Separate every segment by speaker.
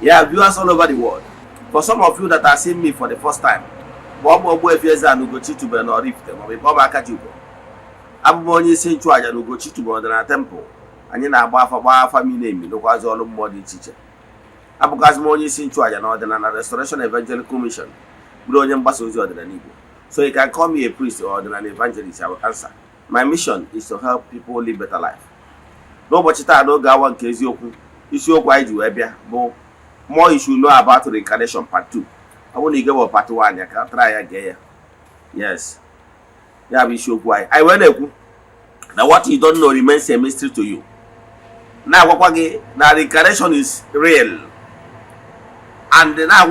Speaker 1: Yeah, viewers all over the world. For some of you that are seeing me for the first time, Ogbuefi Ezeana ugochitubelu na Oraifite ma ọ bụ aka ji ugo. Abụ m onye isi nchụaja na ugochitubelu ọdịnala temple. Anyị na-agba afa mine emi n'okwazi ọrụ mmụọ dị iche iche. Abụgazi m onye isi nchụaja na ọdịnala Restoration Evangelical Mission, bụrụ onye mgbasa ozi ọdịnala Igbo. So you can call me a priest or ọdịnala evangelist, I will answer. My mission is to help people live better life. N'ụbọchị taa n'oge awa nke eziokwu, isiokwu anyị ji wee bịa bụ more you should know about reincarnation part 2. I want to give a part 1. I can try again. Yes. Yeah, be sure why. I went now what you don't know remains a mystery to you. Now reincarnation is real. And now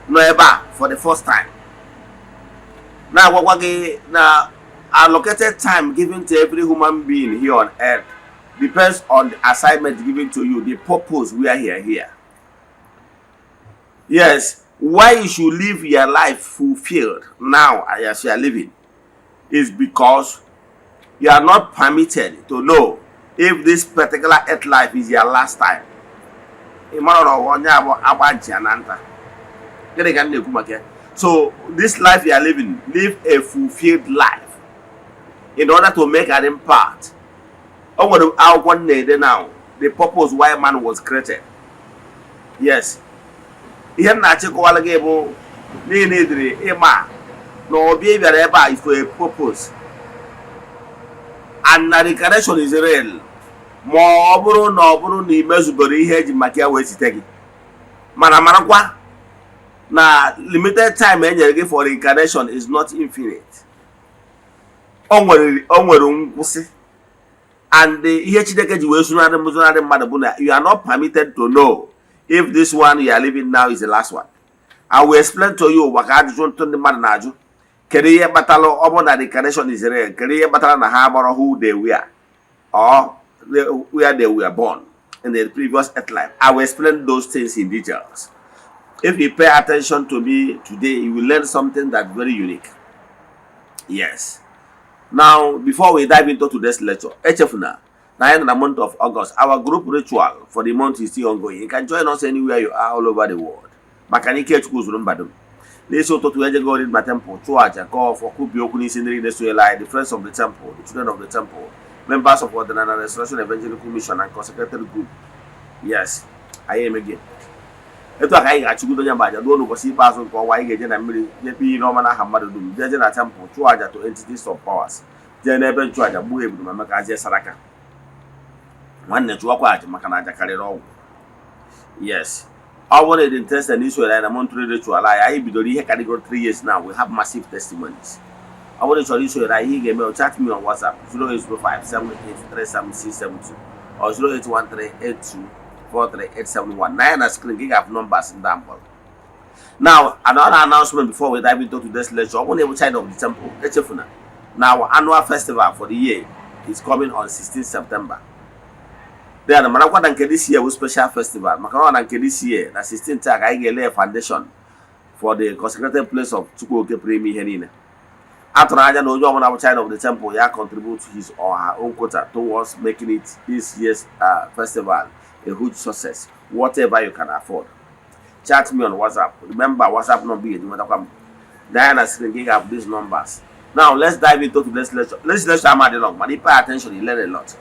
Speaker 1: no ever for the first time. Now allocated time given to every human being here on earth depends on the assignment given to you, the purpose we are here. Yes, why you should live your life fulfilled now as you are living is because you are not permitted to know if this particular earth life is your last time. So this life you are living, live a fulfilled life in order to make an impact. Now, the purpose why man was created. Yes. Here na chekwa gị bụ n'inediri ịma na obi bịara ebe a for a purpose. And reincarnation is real. Ma ọ bụrụ na imezubere ihe eji maka ya wee site gị. Mana marakwa na limited time enyere gị for reincarnation is not infinite. O nwere nkwụsị. And ihe Chineke ji wee sunarị mmadụ bụ na you are not permitted to know if this one you are living now is the last one. I will explain to you maka ajụjụ ntụ ndị mmadụ na-ajụ. Kedu ihe kpatara ọ bụ na reincarnation is real? Kedu ihe kpatara na ha agbara who they were or where they were born in the previous earth life? I will explain those things in details. If you pay attention to me today, you will learn something that's very unique. Yes. Now, before we dive into today's lecture, HFNA, now in the month of August, our group ritual for the month is still ongoing. You can join us anywhere you are all over the world. Makanike Chukuzun Badum. This auto to go in my temple, Chuaja, call for Kubiokuni Sindri, the friends of the temple, the children of the temple, members of the Restoration Evangelical Mission and consecrated group. Yes, I am again. Ito akaghị ga-achụgodo onye mbaja n'ụlọ ụbọchị ikpeazụ nke ọnwa anyị ga-eje na mmiri nyepe ihe ọma n'aha mmadụ dum jeje na temple chụọ aja to entities of powers jee n'ebe nchụ aja gbuo ebudo ma maka aja saraka nwanne chụọkwa aja maka na aja karịrị ọgwụ. Yes, ọ bụrụ na ịdị interested n'iso anyị na monthly ritual anyị bidoro ihe karịgoro 3 years now. We have massive testimonies. Ọ bụrụ chọrọ iso anyị ihe ga-eme chat me on WhatsApp 08057837672 or 08138243871. Nine on screen, you have numbers in that. Now, another announcement before we dive into today's lecture. I want to child of the temple. Now, our annual festival for the year is coming on 16th September. Then, Manakwa this year was special festival. Makana this year, the 16th tag, I lay a foundation for the consecrated place of Chukwuoke Premi Henine. After I know our child of the temple, yeah, contribute his or her own quota towards making it this year's festival a huge success, whatever you can afford. Chat me on WhatsApp. Remember, WhatsApp number is Diana screen have these numbers. Now let's dive into today's lecture. Let's I'm adding long, but if you pay attention, you learn a lot.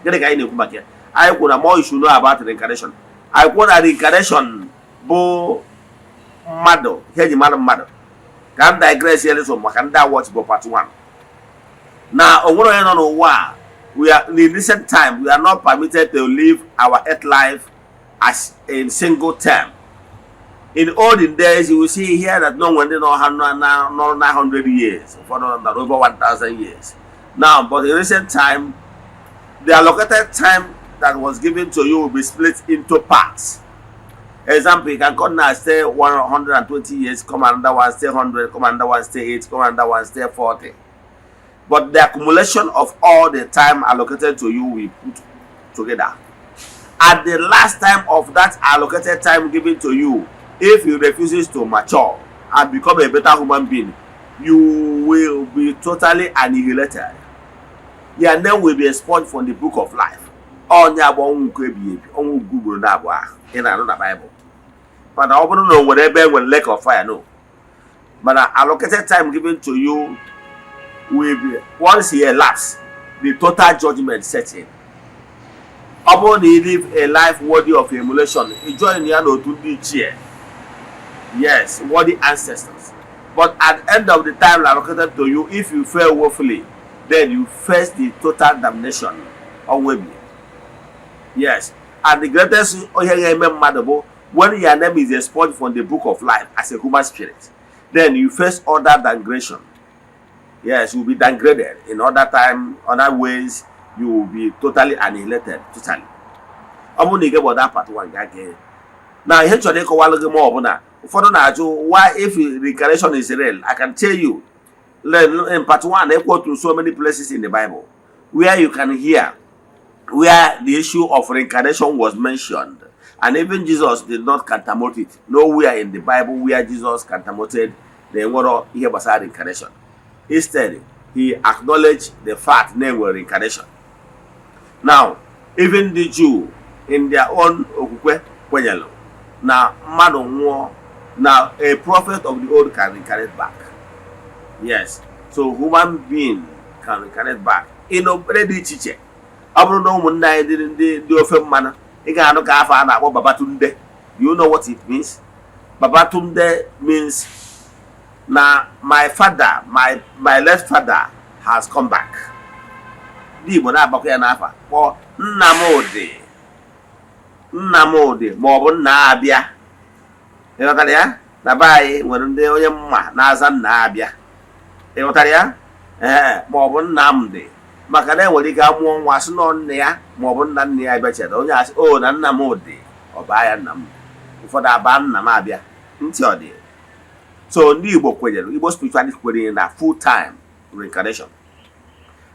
Speaker 1: Get a guy in the back here. I could more you should know about reincarnation. I want a reincarnation bo mado. Here the mother. Can digress here so can that watch go part 1. Now I want to know why. We are in recent time we are not permitted to live our earth life as a single term. In olden days, you will see here that no one did not have 900 years, for over 1,000 years. Now, but in recent time, the allocated time that was given to you will be split into parts. Example, you can come now stay 120 years, come another one stay 100, come another one stay 8, come another one stay 40. But the accumulation of all the time allocated to you will put together. At the last time of that allocated time given to you, if you refuses to mature and become a better human being, you will be totally annihilated. Your name will be expunged from the book of life. Onya bụ ọnwụ nke ebighị ebi, ọnwụ ugwu ugboro na abụọ ahụ ị na-anụ na Bible. Mana ọ bụrụ na o nwere ebe enwere lake of fire, no. But allocated time given to you will be, once he elapses, the total judgment sets in. Upon he live a life worthy of emulation, he join Yano to the chair. Yes, worthy ancestors. But at the end of the time allocated to you, if you fail woefully, then you face the total damnation on Webby. Yes, and the greatest when your name is expunged from the book of life as a human spirit, then you face other downgradation. Yes, you will be downgraded. In other time, other ways, you will be totally annihilated. Totally. I'm going to get about that part one again. Now, here to make a while more. Why, if reincarnation is real, I can tell you, in part one, I go to so many places in the Bible where you can hear where the issue of reincarnation was mentioned. And even Jesus did not contaminate it. Nowhere in the Bible where Jesus contaminated the word here was reincarnation. Instead, he acknowledged the fact name was reincarnation. Now, even the Jew in their own Ogbuefi, now a prophet of the old can reincarnate back. Yes. So human being can reincarnate back. In already teacher. I don't know when I didn't do a manner. You know what it means? Babatunde means now my father, my late father has come back. Di bona bakuya nafa. For Nnamode, maọbụ nna abịa. Ịghọtara ya? Na bayi nwere ndị onye mma na-aza nna abịa. Ịghọtara ya? Maọbụ Nnamdi. Maka na enwere ike amụọ nwa sị nọ nne ya maọbụ nna nne ya bịachara onye asị o na Nnamdi ọba ya nna m. Ụfọdụ aba nna m abịa. Ntị ọ dị. So ndị Igbo kwenyere, Igbo spirituality kwenyere na full time reincarnation.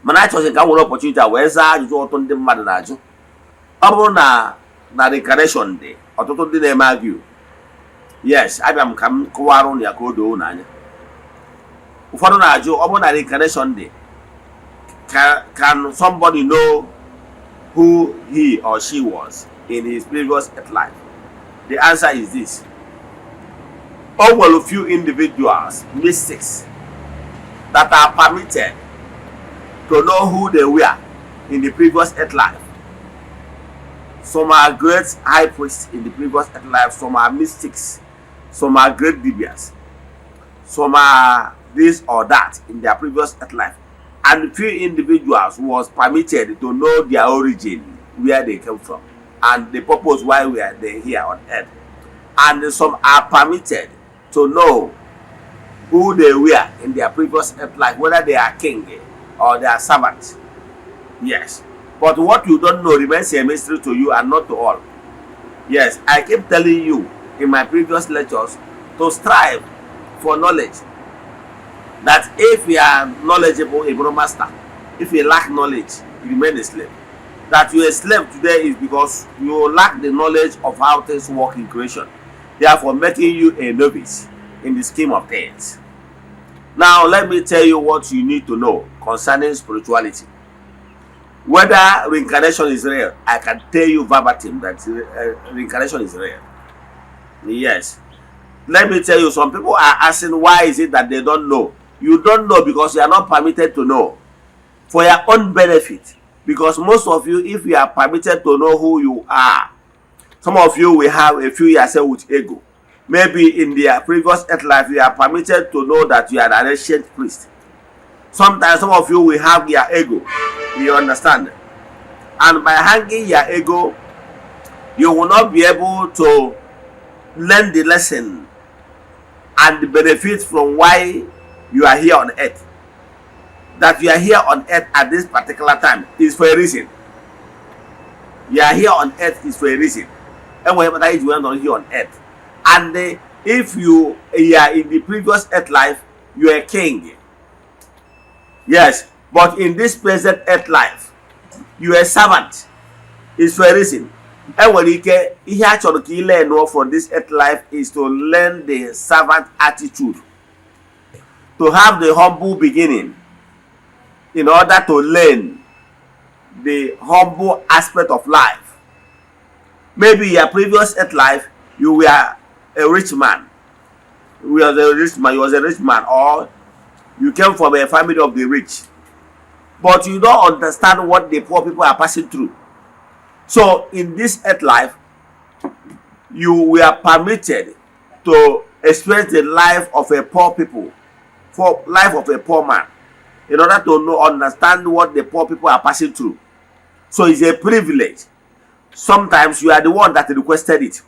Speaker 1: Mana achọghị ka m nwere opportunity a wee zaa ajụjụ ọtụtụ ndị mmadụ na-ajụ. Ọ bụrụ na reincarnation dị, ọtụtụ ndị na-eme argue. Yes, abịa m ka m kọwara ụnụ ya ka o doo n'anya. Ụfọdụ na-ajụ ọ bụrụ na reincarnation dị, can somebody know who he or she was in his previous life? The answer is this. Only a few individuals, mystics, that are permitted to know who they were in the previous life. Some are great high priests in the previous life, some are mystics, some are great divians, some are this or that in their previous life. And few individuals was permitted to know their origin, where they came from, and the purpose why we are here on earth. And some are permitted to know who they were in their previous life, whether they are king or they are servants. Yes. But what you don't know remains a mystery to you and not to all. Yes, I keep telling you in my previous lectures to strive for knowledge. That if you are knowledgeable, a master, if you lack knowledge, you remain a slave. That you are a slave today is because you lack the knowledge of how things work in creation, therefore making you a novice in the scheme of things. Now let me tell you what you need to know concerning spirituality. Whether reincarnation is real, I can tell you verbatim that reincarnation is real. Yes. Let me tell you, some people are asking why is it that they don't know. You don't know because you are not permitted to know. For your own benefit. Because most of you, if you are permitted to know who you are, some of you will have a few years with ego. Maybe in their previous life, you are permitted to know that you are an ancient priest. Sometimes some of you will have your ego. You understand? And by hanging your ego, you will not be able to learn the lesson and the benefit from why you are here on earth. That you are here on earth at this particular time is for a reason. You are here on earth is for a reason. And whatever that is, you are not here on earth. And if you are in the previous earth life, you are a king. Yes, but in this present earth life, you are a servant. It's for a reason. And when you actually learn from this earth life is to learn the servant attitude. To have the humble beginning in order to learn the humble aspect of life. Maybe your previous earth life, you were a rich man. You was a rich man, or you came from a family of the rich. But you don't understand what the poor people are passing through. So in this earth life, you were permitted to experience the life of a poor people, for life of a poor man, in order to understand what the poor people are passing through. So it's a privilege. Sometimes you are the one that requested it.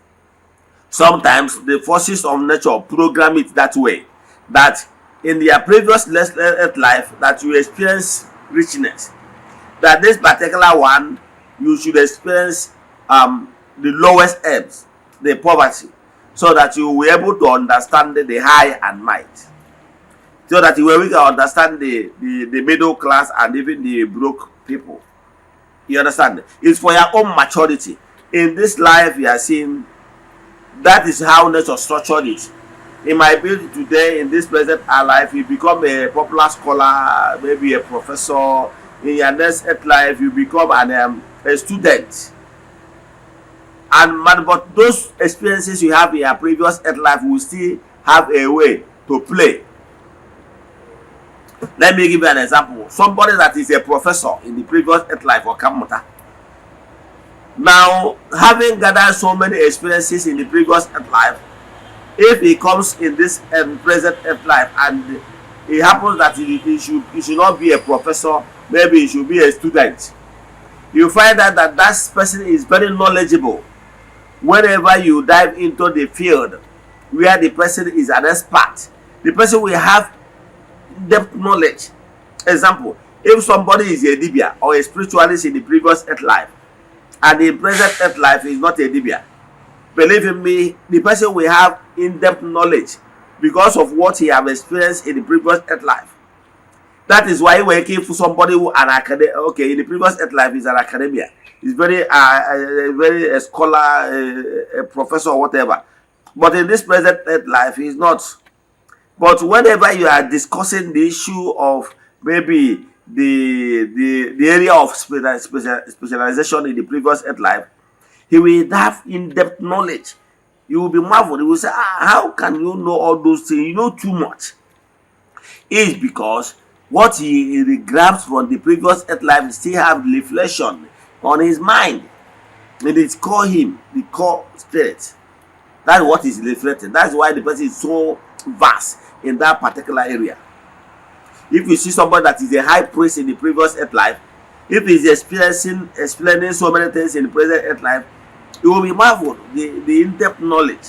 Speaker 1: Sometimes the forces of nature program it that way, that in their previous earth life that you experience richness, that this particular one you should experience the lowest ebbs, the poverty, so that you will be able to understand the high and might, so that you will be able to understand the middle class and even the broke people. You understand? It's for your own maturity. In this life you are seeing, that is how nature structured it. It might be today, in this present life, you become a popular scholar, maybe a professor. In your next life, you become a student. But those experiences you have in your previous life will still have a way to play. Let me give you an example. Somebody that is a professor in the previous life or Kamota. Now, having gathered so many experiences in the previous life, if he comes in this present life and it happens that he should not be a professor, maybe he should be a student, you find out that that person is very knowledgeable. Whenever you dive into the field where the person is an expert, the person will have depth knowledge. Example, if somebody is a dibia or a spiritualist in the previous life, and the present earth life is not a dibia, believe in me, the person will have in-depth knowledge because of what he have experienced in the previous earth life. That is why we're looking for somebody who an academic. Okay, in the previous earth life is an academia. He's very a scholar, a professor, or whatever. But in this present earth life, he's not. But whenever you are discussing the issue of maybe the area of specialization in the earth life, he will have in-depth knowledge. You will be marveled. He will say, how can you know all those things? You know too much. It's because what he grabs from the previous earth life still have reflection on his mind. And it's called him the core spirit. That's what is reflecting. That's why the person is so vast in that particular area. If you see somebody that is a high priest in the previous earth life, if he's explaining so many things in the present earth life, you will be marveled. The in-depth knowledge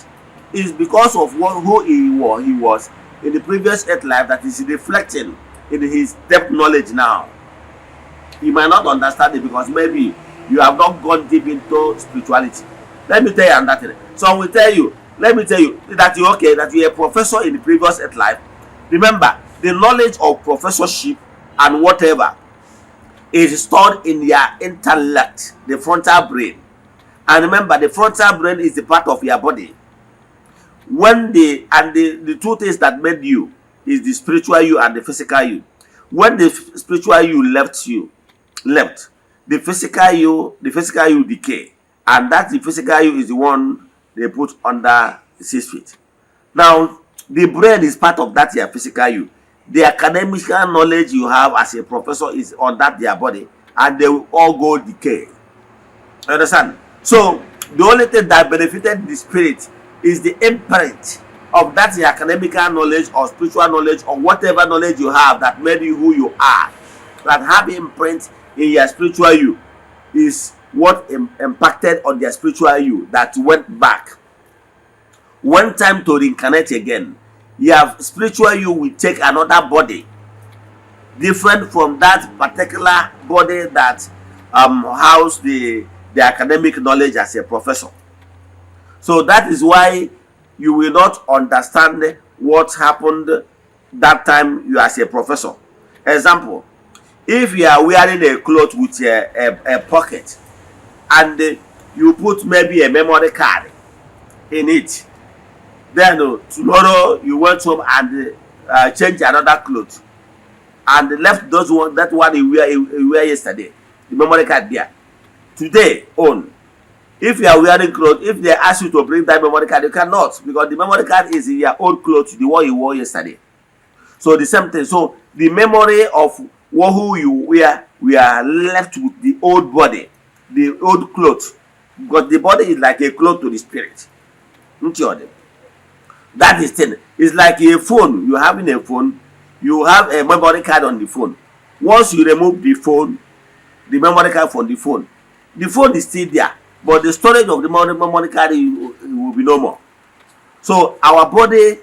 Speaker 1: is because of who he was in the previous earth life that is reflecting in his depth knowledge now. You might not understand it because maybe you have not gone deep into spirituality. Let me tell you on that thing. So I will tell you, let me tell you that you're a professor in the previous earth life. Remember, the knowledge of professorship and whatever is stored in your intellect, the frontal brain. And remember, the frontal brain is the part of your body. When the two things that made you is the spiritual you and the physical you. When the spiritual you left, the physical you decay, and that the physical you is the one they put under 6 feet. Now, the brain is part of that your physical you. The academic knowledge you have as a professor is on that their body, and they will all go decay. Understand? So the only thing that benefited the spirit is the imprint of that academic knowledge or spiritual knowledge or whatever knowledge you have that made you who you are. That have imprint in your spiritual you is what impacted on their spiritual you that went back. When time to reincarnate again, you have spiritual you will take another body different from that particular body that housed the academic knowledge as a professor. So that is why you will not understand what happened that time you as a professor. Example, if you are wearing a cloth with a pocket and you put maybe a memory card in it, then tomorrow you went home and change another cloth and left that one you wear yesterday. the memory card there. Today, own. If you are wearing clothes, if they ask you to bring that memory card, you cannot, because the memory card is in your old clothes, the one you wore yesterday. So the same thing. So the memory of who you wear, we are left with the old body, the old clothes, because the body is like a cloth to the spirit. That is thing. It's like a phone. You having a phone, you have a memory card on the phone. Once you remove the phone, the memory card from the phone is still there, but the storage of the memory card will be no more. So our body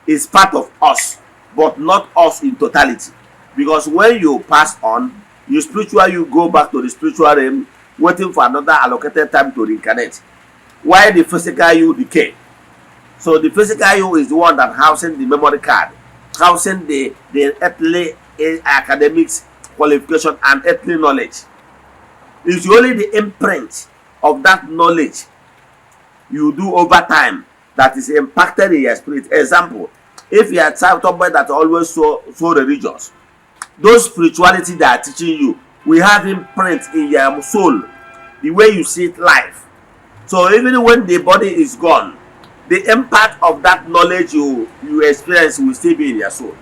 Speaker 1: is part of us, but not us in totality, because when you pass on, you spiritual, you go back to the spiritual realm, waiting for another allocated time to reincarnate, while the physical you decay. So the physical you is the one that housing the memory card, housing the earthly academics qualification and earthly knowledge. It's only the imprint of that knowledge you do over time that is impacted in your spirit. Example, if you are somebody that always so religious, those spirituality that are teaching you will have imprint in your soul, the way you see it life. So even when the body is gone, the impact of that knowledge you experience will still be in your soul.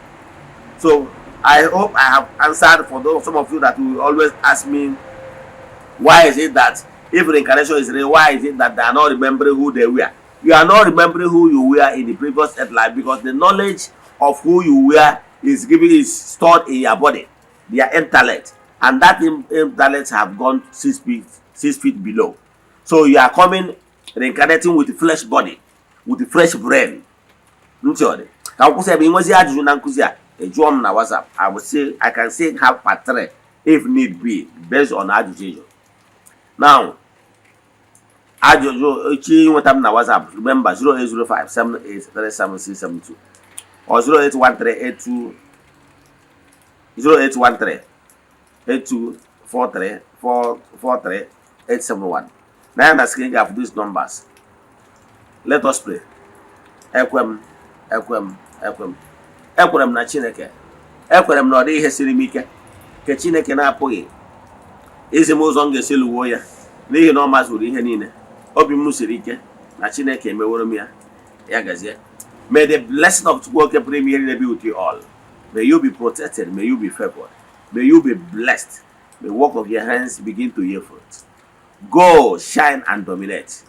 Speaker 1: So I hope I have answered for those, some of you that will always ask me, why is it that if reincarnation is real, why is it that they are not remembering who they were? You are not remembering who you were in the previous earth life, because the knowledge of who you were is stored in your body, their intellect, and that intellect have gone 6 feet below. So you are coming reincarnating with the flesh body, with the fresh brain. Ka nkwụsị ebe inwezi ajụjụ na nkụzi a, ejụọ m na WhatsApp. I can say have part 3 if need be, based on ajụjụ. Now, ajụjụ echi nweta m na WhatsApp, remember 080578376672 or 0813-8243-443-871. Now I'm asking you for these numbers. Let us pray. Ekwem na Chineke. Ekwem na ọ dị ihe siri m ike ke Chineke na-apụghị izi m ụzọ m ga-esi lụwo ya, n'ihi na ọ mazuru ihe niile. Obi m siri ike na Chineke emeworo m ya. Ya gazie. May the blessing of Ogbuefi Ezeana be with you all. May you be protected. May you be favored. May you be blessed. May the work of your hands begin to yield fruit. Go, shine, and dominate.